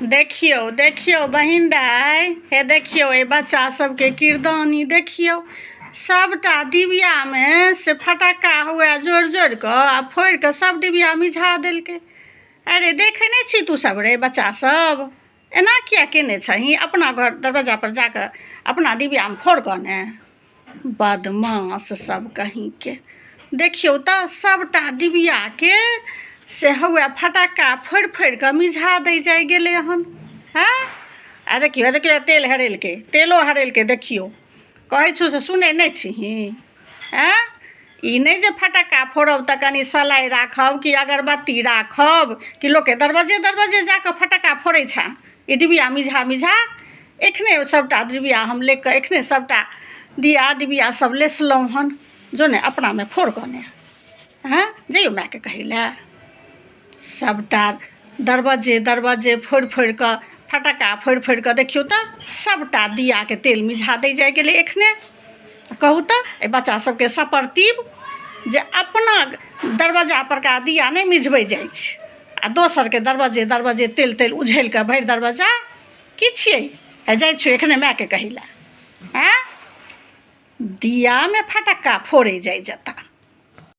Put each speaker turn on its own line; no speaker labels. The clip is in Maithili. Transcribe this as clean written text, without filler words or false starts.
देखियौ देखियौ बहिन दाइ हे देखियौ एहि बच्चा सबके किरदानी देखियौ सबटा डिबियामे से फटक्का हुए जोड़ि जोड़ि कऽ आ फोड़ि कऽ सब डिबिया मिझा देलकै। अरे देखै नहि छी तू सब रे बच्चा सब, एना किया केने छही? अपना घर दरवाजा पर जाकऽ अपना डिबियामे फोड़ कऽ ने। बदमाश सब कहींके। देखियौ तऽ सबटा डिबियाके से हौए फटक्का फोड़ि फोड़ि कऽ मिझा दै जाइ गेलै हन। हँ, आ देखियौ देखियौ, तेल हरेलकै, तेलो हरेलकै। देखियौ, कहै छौ से सुनै नहि छिही? आँय, ई नहि जे फटक्का फोड़ब तऽ कनि सलाइ राखब कि अगरबत्ती राखब, कि लोकके दरवाजे दरवाजे जा कऽ फटक्का फोड़ै छै ई डिबिया मिझा मिझा। एखने सभटा डिबिया हम ले कऽ एखने सभटा दिया डिबिया सब लेसलहुँ हन। जो ने, अपनामे फोड़ कऽ ने। हँ, जइयौ मायके कहै लए। सभटा दरवाजे दरवाजे फोड़ि फोड़ि कऽ फटक्का फोड़ि फोड़ि कऽ देखियौ तऽ सभटा दियाके तेल मिझा दै जाइ गेलै एखने। कहू तऽ एहि बच्चा सबके सपरतीब जे अपना दरवाजा परका दिया नहि मिझबै जाइ छै आ दोसरके दरवाजे दरवाजे तेल तेल उझलि कऽ भरि दरवाजा। की छियै? हे, जाइ छियौ एखने मायके कहै लए। आँय, दियामे फटक्का फोड़ै जाइ जेता।